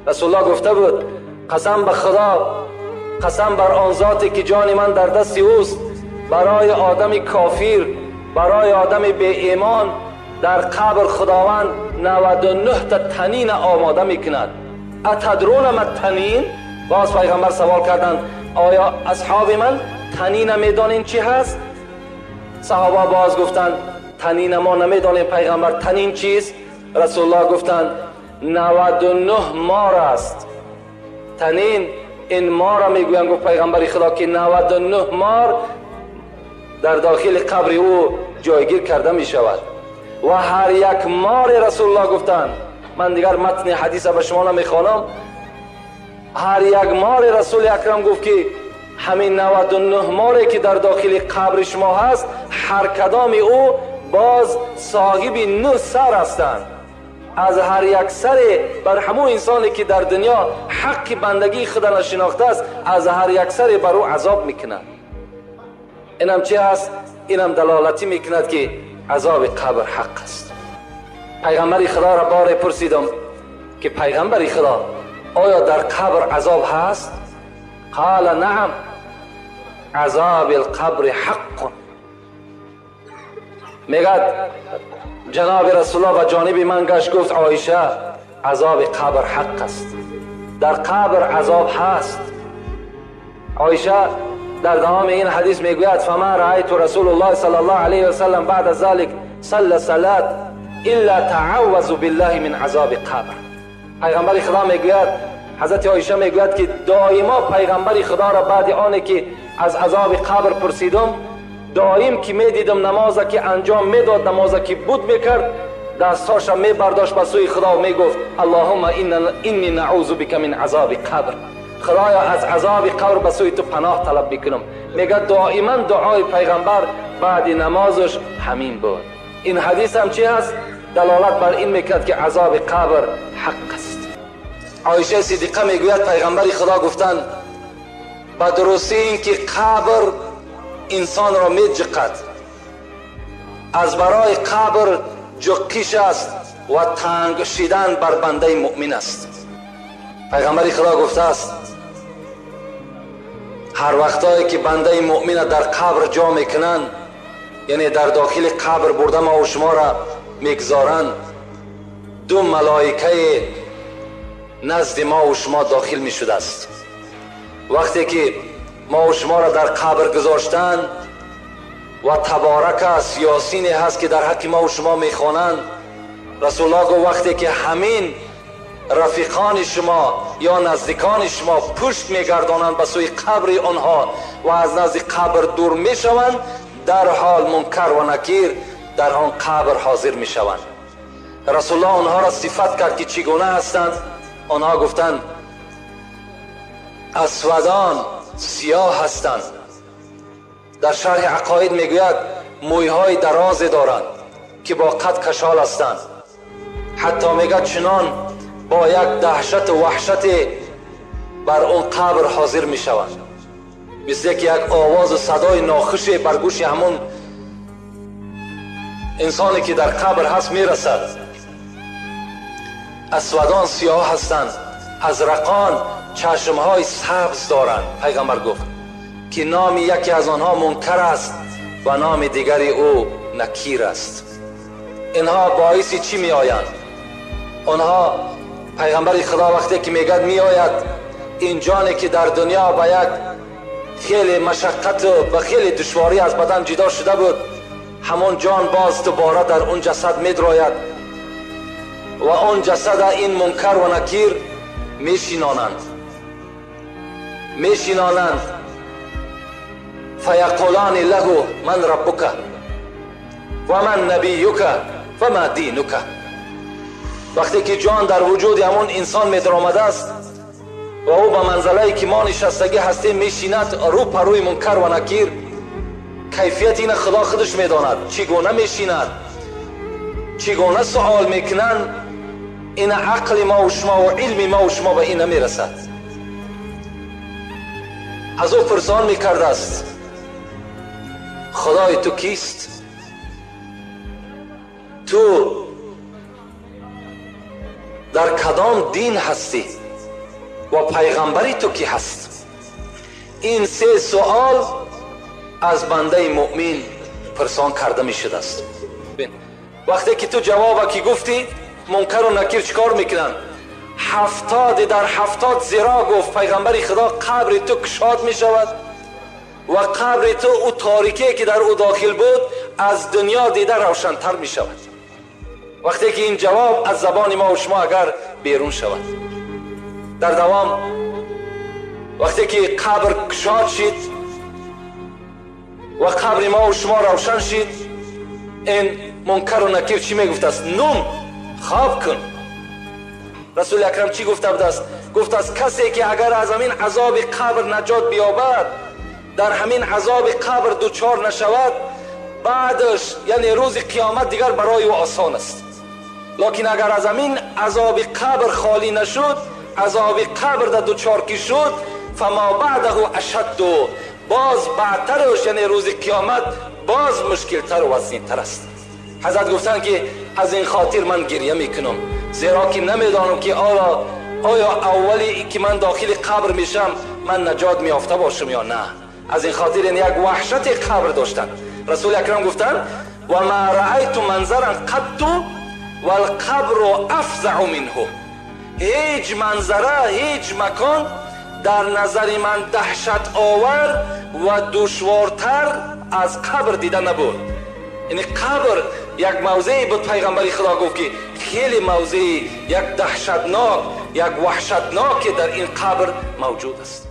رسول الله گفته بود قسم به خدا، قسم بر آن ذاتی که جان من در دست اوست، برای آدم کافر، برای آدم بی ایمان در قبر خداوند 99 تا تنین آماده میکند. اتدرون ما تنین؟ باز پیغمبر سوال کردند آیا اصحاب من تنین میدانین چی هست؟ صحابه باز گفتند تنین ما نمیدانیم پیغمبر، تنین چیست؟ رسول الله گفتند 99 مار است. تنین این مار را میگویند، گفت پیغمبر خدا که 99 مار در داخل قبر او جایگیر کرده می شود و هر یک مار، رسول الله گفتند، من دیگر متن حدیث به شما نمیخوانم، هر یک مار رسول اکرم گفت که همین 99 ماری که در داخل قبر شما هست، هر کدام او باز صاحب 9 سر هستند. از هر یک سر بر همون انسانی که در دنیا حق بندگی خدا را شناخته است، از هر یک سر بر او عذاب میکند. اینم چه هست؟ اینم دلالتی میکند که عذاب قبر حق است. پیغمبر خدا را بار پرسیدم که پیغمبر خدا آیا در قبر عذاب هست؟ قال نعم، عذاب القبر حق. میگد جناب رسول الله و جانب من گشت گفت عایشه عذاب قبر حق است، در قبر عذاب هست. عایشه در دوام این حدیث میگوید فما رأیت رسول الله صلی الله علیه وسلم بعد ذلك صلى صلاة الا تعوذ بالله من عذاب قبر. پیغمبر خدا میگوید، حضرت عایشه میگوید که دائما پیغمبر خدا را بعد آنه که از عذاب قبر پرسیدم، دائم که میدیدم نماز که انجام میداد، نماز که بود میکرد، دستاش میبرداشت به سوی خدا و میگفت اللهم انی نعوذ بک من عذاب قبر، خدایا از عذاب قبر به سوی تو پناه طلب میکنم. میگه دائما دعای پیغمبر بعد نمازش همین بود. این حدیث هم چی هست؟ دلالت بر این میکرد که عذاب قبر حق است. عایشه صدیقه میگوید پیغمبر خدا گفتند به درستی این که قبر انسان را میجقد، از برای قبر جقیش است و تنگ شدن بر بنده مؤمن است. پیغمبر خدا گفته است هر وقتایی که بنده مؤمن در قبر جا میکنند، یعنی در داخل قبر برده ما و شما را میگذارند، دو ملائکه نزد ما و شما داخل میشده است. وقتی که ما و شما را در قبر گذاشتن و تبارک است، یاسین هست که در حق ما و شما میخوانند، رسول الله گفت وقتی که همین رفیقان شما یا نزدیکان شما پشت میگردانند به سوی قبر آنها و از نزد قبر دور میشوند، در حال منکر و نکیر در آن قبر حاضر میشوند. رسول الله آنها را صفت کرد که چگونه هستند. آنها گفتند اسودان، سیاه هستند. در شرح عقاید میگوید مویهای دراز دارند که با قد کشال هستند. حتی میگه چنان با یک دهشت و وحشت بر اون قبر حاضر میشوند، مثل که یک آواز و صدای ناخوش بر گوش همون انسانی که در قبر هست میرسد. اسودان سیاه هستند، ازرقان چشمهای سبز دارند. پیغمبر گفت که نام یکی از آنها منکر است و نام دیگری او نکیر است. اینها باعث چی می آیند؟ آنها پیغمبر خدا وقتی که میگد می آید این جانی که در دنیا با یک خیلی مشقت و با خیلی دشواری از بدن جدا شده بود، همون جان باز دوباره در اون جسد میدراید و اون جسد این منکر و نکیر میشینانند. فیقولان له من ربک و من نبیک و ما دینک. وقتی که جان در وجود همون انسان میدرآمده است و او به منزله که ما نشستگی هستیم میشیند، رو پروی منکر و نکیر، کیفیت این خدا خودش میداند چگونه میشیند، چگونه سوال میکنند. این عقل ما و شما و علم ما و شما به این نمیرسد. از او پرسان میکرده است خدای تو کیست؟ تو در کدام دین هستی؟ و پیغمبری تو کی هست؟ این سه سوال از بنده مؤمن پرسان کرده می شده است. وقتی که تو جواب که گفتی، منکر و نکیر چیکار میکنن؟ 70 در 70 زیرا گفت پیغمبر خدا قبر تو کشاد می شود و قبر تو او تاریکی که در او داخل بود از دنیا دیده روشنتر می شود. وقتی که این جواب از زبان ما و شما اگر بیرون شود. در دوام وقتی که قبر کشاد شد و قبر ما و شما روشن شد، این منکر و نکیر چی میگفت است؟ نوم، خواب کن. رسول اکرم چی گفته بود است؟ گفت است کسی که اگر از همین عذاب قبر نجات بیابد، در همین عذاب قبر دوچار نشود، بعدش یعنی روز قیامت دیگر برای او آسان است. لکن اگر از همین عذاب قبر خالی نشد، عذاب قبر در دوچار کی شد، فما بعده اشد، باز بعدترش یعنی روز قیامت باز مشکلتر و وزینتر است. حضرت گفتن که از این خاطر من گریه میکنم، زیرا که نمیدانم که آیا اولی که من داخل قبر میشم من نجات میافته باشم یا نه. از این خاطر این یک وحشت قبر داشتن. رسول اکرم گفتن و ما رأیت منظرا قط والقبر افزع منه، هیچ منظره، هیچ مکان در نظر من دهشت آور و دشوارتر از قبر دیده نبود. یعنی قبر یک موضعی بود، پیغمبر خدا گفت که خیلی موضعی یک دهشتناک، یک وحشتناک در این قبر موجود است.